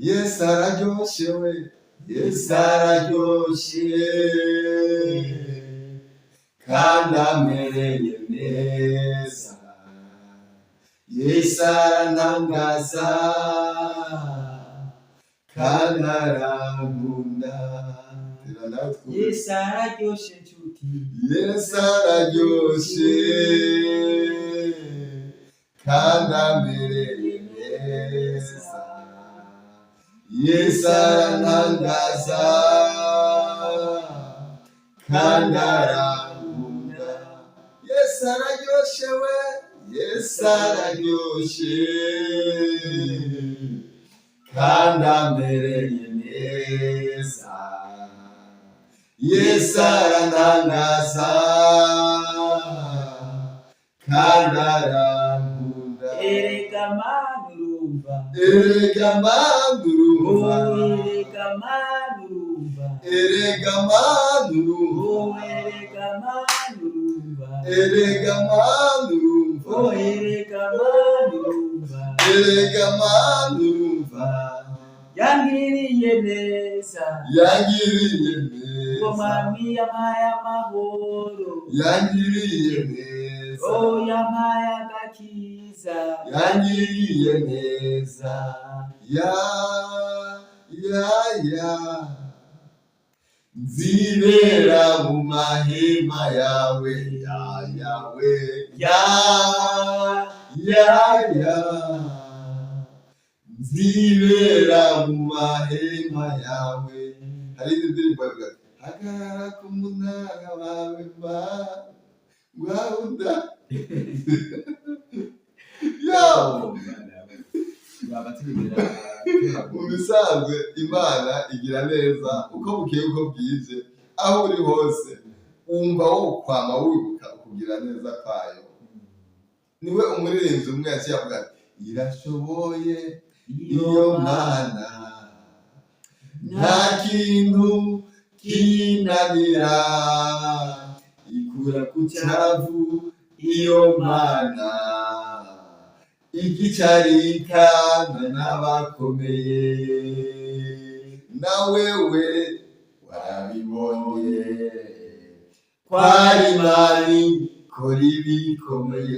Yesu araryoshe we, Yesu araryoshe, kandi amereye neza. Yesu arantangaza, kandi arankunda. Tera nawe twumve. Yesu araryoshe nshuti. Yesu araryoshe, kandi amereye neza. Yesu arantangaza, kandi arankunda. Yesu araryoshe we, Yesu araryoshe, kandi amereye neza. Yesu arantangaza, kandi arankunda. Erega Mana urumva. Erega Mana urumva. Erega Mana urumva. Erega Mana urumva. Erega Mana urumva. Erega Mana urumva. Erega Mana urumva. Erega Mana urumva. Yangiriye neza. Yangiriye Ngo neza. Mwami yampaye amahoro. Yangiriye neza. Oh, yampaye agakiza. Yangiriye neza. Ya ya ya, nzibera mu mahema yawe, ya yawe, ya ya ya, nzibera mu mahema yawe. Hari indi ndirimbo ivuga ati: "Hagarara ku munara wawe ma ngwawunda yo." Baba tubibera. Mu bisanzwe Imana igira neza uko bukeye uko bwije. Aho uri hose wumva wo kwama wibuka ukugira neza kwayo. Niwe umuririmbyi umwe yaciye avuga ati: "Irashoboye iyo Mana, nta kintu kinanira, ikura ku cyavu iyo Mana, igicarikana n'abakomeye." Na wewe warabibonye kwari Imana ikora ibikomeye.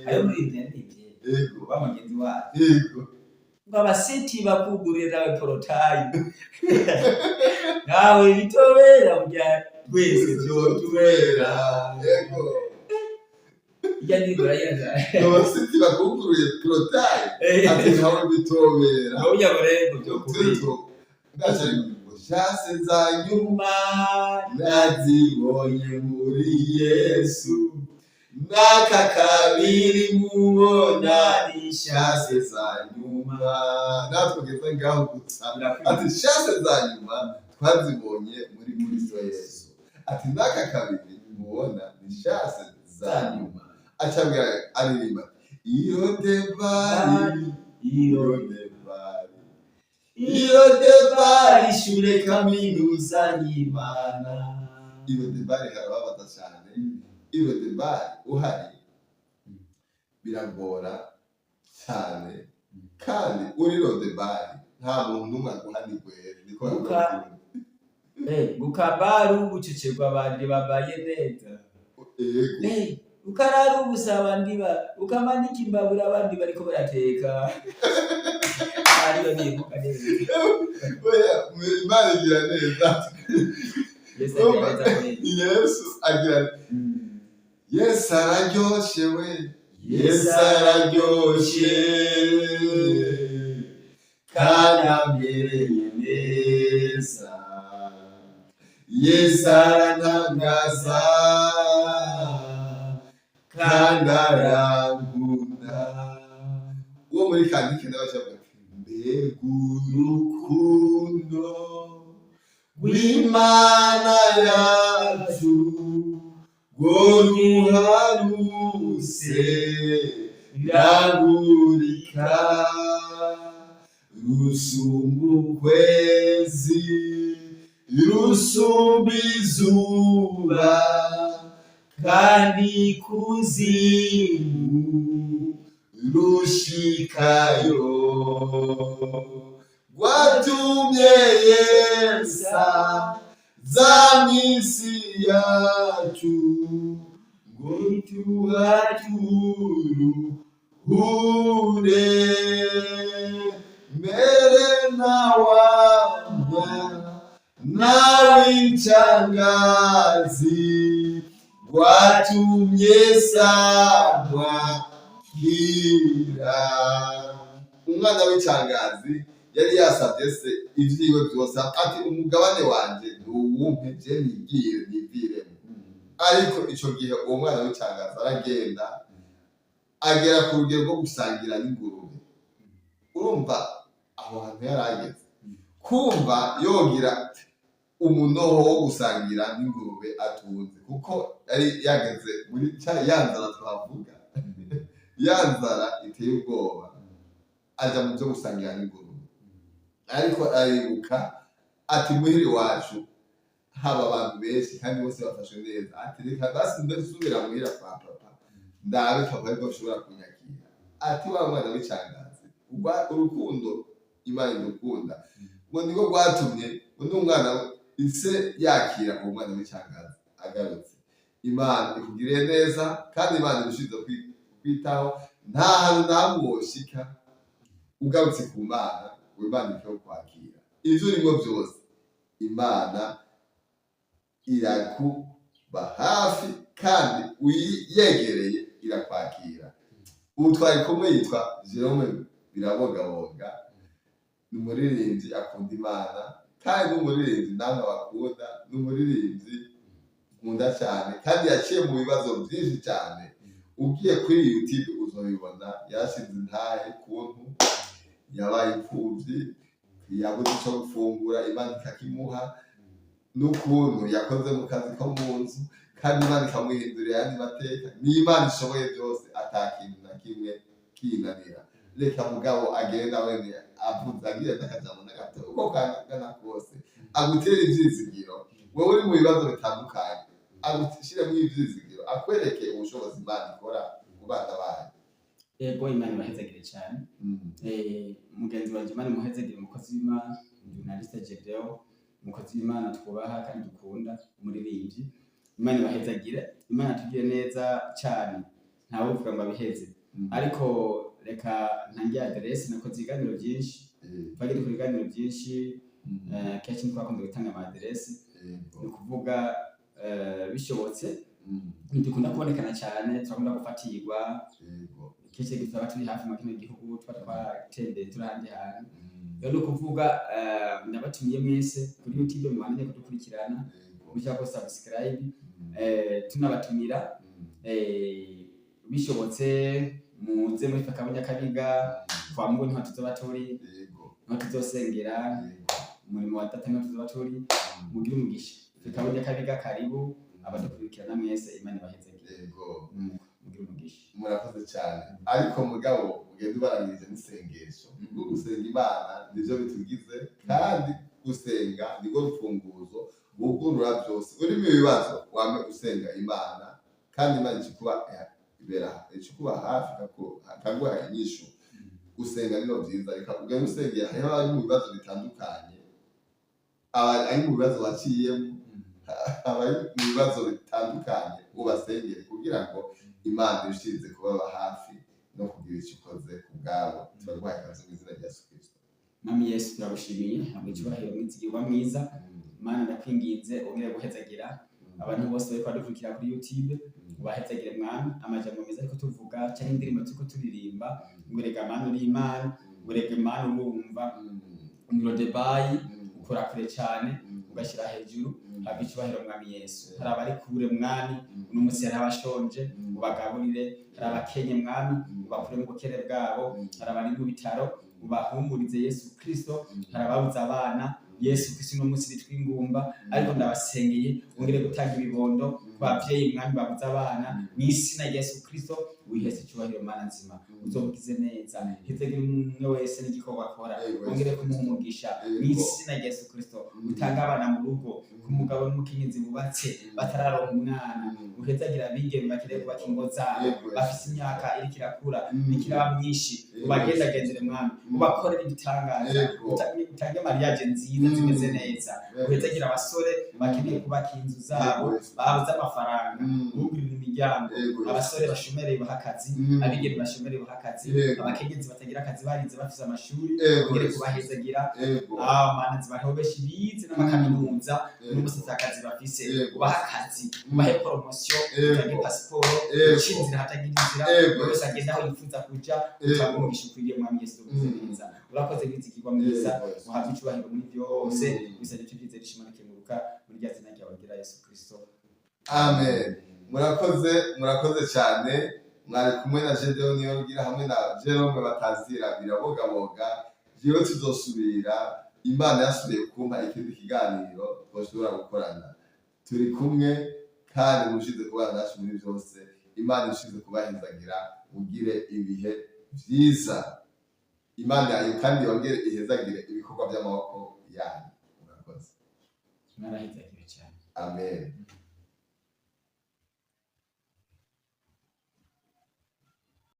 Ayo muririmbyi yaririmbye wa mugenzi wacu ngo abasiti bakugurira nawe portail, nawe bitobera, burya twese vyotubera. Irya ndirimbo urayizi? Abasiti bakuguruye portail, ati ntawe bitobera. Burya ngo rero ngo vyokubera. Ndaca ngo chance za nyuma nazibonye muri Yesu, n'aka kabiri mubona ni chance za nyuma. Natwe ugeze ngaho gusa, ati chance za nyuma twazibonye muri Kristo Yesu, ati n'aka kabiri mubona ni chance za nyuma. Acabwira aririmba iyo debari, iyo debari, iyo debari, ishure kaminuza y'Imana. Iyo debari harababaza cyane. Iyo debari uhari biragora cyane, kandi uri Lodebari nta muntu n'umwe aguha nigwere, niko bavuga. Gukambara ubucecekwa abandi bambaye neza. Ukarara ubusa abandi ukamanika imbabura abandi bariko barateka, ariyo nibuka neza. Oya, Imana igira neza. Yesu agira neza kweli. Yesu agira. Yesu araryoshe we, Yesu araryoshe, kandi ambereye neza. Yesu arantangaza, kandi arankunda. Uwo muri cantique nawe acavuga ati: "Mbega urukundo rw'Imana yacu rwo ruharuse rangurika, rusumba ukwezi, rusumba izuba, kandi kuzimu rushikayo." Rwatumye Yesu aza mw'isi yacu ngo tuhaturuhure. Mbere nawana w'icangazi rwatumye samwakira. Umwana w'icangazi yari yasabye se ivyiwe vyose, ati umugabane wanje ntuwumpe, je nigire niviremo. Ariko ico gihe uwo mwana w'icangazi aragenda agera ku rugero rwo gusangira n'ingurube. Urumva aho hantu yarageze kumva yogira umunoho wo gusangira n'ingurube atunze, kuko yari yageze muri ca ya nzara twavuga, ya nzara iteye ubwoba, aja mu byo gusangira n'ingurube. Ariko aribuka ati muhira iwacu haba abantu benshi kandi bose bafashwe neza, ati reka basi mbe nsubira muhira kwa papa, ndabe papa ariko ashobora kunyakira. Ati wa mwana w'icangazi, urukundo Imana idukunda ngo niko rwatumye undi mwana ise yakira uwo mwana w'icangazi agarutse. Imana ikugiriye neza kandi Imana ibishyize kwitaho. Nta hantu namwe woshika ugarutse ku Mana ngo Imana ireke kwakira. Ibyo urimo byose Imana irakuba hafi kandi uyiyegereye irakwakira. Ubu twari kumwe yitwa Jerome Birabogabonga, ni umuririmbyi akunda Imana kandi ni umuririmbyi namwe bakunda, ni umuririmbyi nkunda cyane kandi yaciye mu bibazo byinshi cyane. Ugiye kuri YouTube uzobibona, yarashize intahe kuntu yabaye imfuvyi, yabuze icyo gufungura Imana ikakimuha, n'ukuntu yakoze mu kazi ko mu nzu kandi Imana ikamuhindurira ayandi mateka. Ni Imana ishoboye byose, ata kintu na kimwe kinanira. Reka mugabo agenda wene avuze agira n'akajambo na gato uko kangana kose agutera ivyizigiro. Wowe uri mu bibazo bitandukanye, agushyiremo ivyizigiro, akwereke ubushobozi Imana ikora ku bana bayo. Yego, Imana ibahezagire cyane. Mugenzi wanje, Imana imuhezagire, umukozi w'Imana journaliste Gedeo, umukozi w'Imana twubaha kandi dukunda, umuririmbyi. Imana ibahezagire, Imana tugire neza cyane, ntawe uvuga ngo abiheze. Ariko reka ntange aderesi. Nakoze ibiganiro byinshi, twagiye dukora ibiganiro byinshi, kenshi ntitwakunze gutanga ama aderesi. Ni ukuvuga bishobotse ntidukunda kubonekana cyane, turakunda gufatirwa. Kenshi tuba turi hafi mu kino gihugu, tuba twatembeye turi ahandi hantu. Rero ni ukuvuga ndabatumiye mwese kuri YouTube, mubandanye kudukurikirana, mushyira ko subscribe. Tunabatumira bishobotse muze muri Fakabunya Kabiga kwa Mungu, niho tuzoba turi, niho tuzosengera umurimo wa data, niho tuzoba turi. Mugire umugisha. Fakabunya Kabiga, karibu abadukurikirana mwese, Imana ibahezagire. Mugire umugisha. Murakoze cyane. Ariko mugabo ugenda ubarangirije n'isengesho, kuko gusenga Imana nivyo bitugize kandi gusenga nirwo rufunguzo rwugurura byose. Uri mu bibazo wame usenga Imana kandi Imana ikikuba ibera, ikikuba hafi, ikaguha inyishu. Gusenga niyo byiza. Reka ugende usengera. Hariho abari mu bibazo bitandukanye, abari mu bibazo baciyemo, abari mu bibazo bitandukanye, ubasengere kugira ngo Imana irushize kubaba hafi no kugira icyo ikoze ku bwabo. Turaguhaye ikaze mu izina rya Yesu Kristo. Mwami Yesu, turagushimiye, habwa icyubahiro, mwizigirwa mwiza. Mana, ndakwinginze ongere guhezagira abantu bose bariko badukurikira kuri YouTube, ubahezagire Mwami. Amajambo meza ariko tuvuga canke indirimbo turiko turirimba, ngo erega Mana uri Imana, ngo erega Imana urumva, ngo debayi ukora kure cyane ugashyira hejuru. Habwa icyubahiro Mwami Yesu. Hari abari kure Mwami, uno munsi hari abashonje, ubagaburire. Hari abakenye Mwami, ubakure mu bukene bwabo. Hari abari mu bitaro, ubahumurize Yesu Kristo. Hari ababuze abana Yesu Kristo, uno munsi bitwa ingumba, ariko ndabasengeye wongere gutanga ibibondo ku bavyeyi Mwami babuze abana mu izina rya Yesu Kristo. Wihese icyubahiro Mana nzima, uzobugize neza, hezegere umwe wese n'igikorwa akora, wongere kumuha umugisha mu izina rya Yesu Kristo. Utange abana mu rugo. Ku mugabo n'umukenyezi bubatse batararonka umwana, uhezagira abigeme bakeneye kubaka ingo zabo, bafise imyaka iriko irakura, ikiraba myinshi, ubagendagenzere Mwami, ubakorere ibitangaza, utange mariage nziza zimeze neza. Uhezagira abasore bakeneye kubaka inzu zabo, babuze amafaranga, bugurira imiryango. Abasore bashomereye baha akazi, abigeme bashomereye baha akazi, abakenyezi batagira akazi barize bafise amashuri, ugere kubahezagira. Ah, Mana, zibaheho benshi bize n'amakaminuza n'ubusa akazi bafise, ubahe akazi, ubahe promotion, utange pasiporo, uce inzira hatagira inzira, buri wese agenda aho yifuza kuja, utange umugisha ukwiriye. Mwami Yesu, ugize neza, urakoze mwizigirwa mwiza, uhabwe icubahiro muri byose. Bisabye tubyizere ishima n'ikemuruka muri rya zina ryawe ryera Yesu Kristo. Amen. Murakoze, murakoze cyane. Mwari kumwe na Gedeon Niyongira hamwe na Jerome batazira birabogaboga. Jewe tuzosubira, Imana yasubiye kumpa ikindi kiganiro twashobora gukorana. Turi kumwe kandi mushize kubana nacu muri byose. Imana ishize kubahezagira, mugire ibihe byiza. Imana yayo kandi yongere ihezagire ibikorwa by'amaboko yanyu. Murakoze. Mwarahezagiwe cyane. Amen.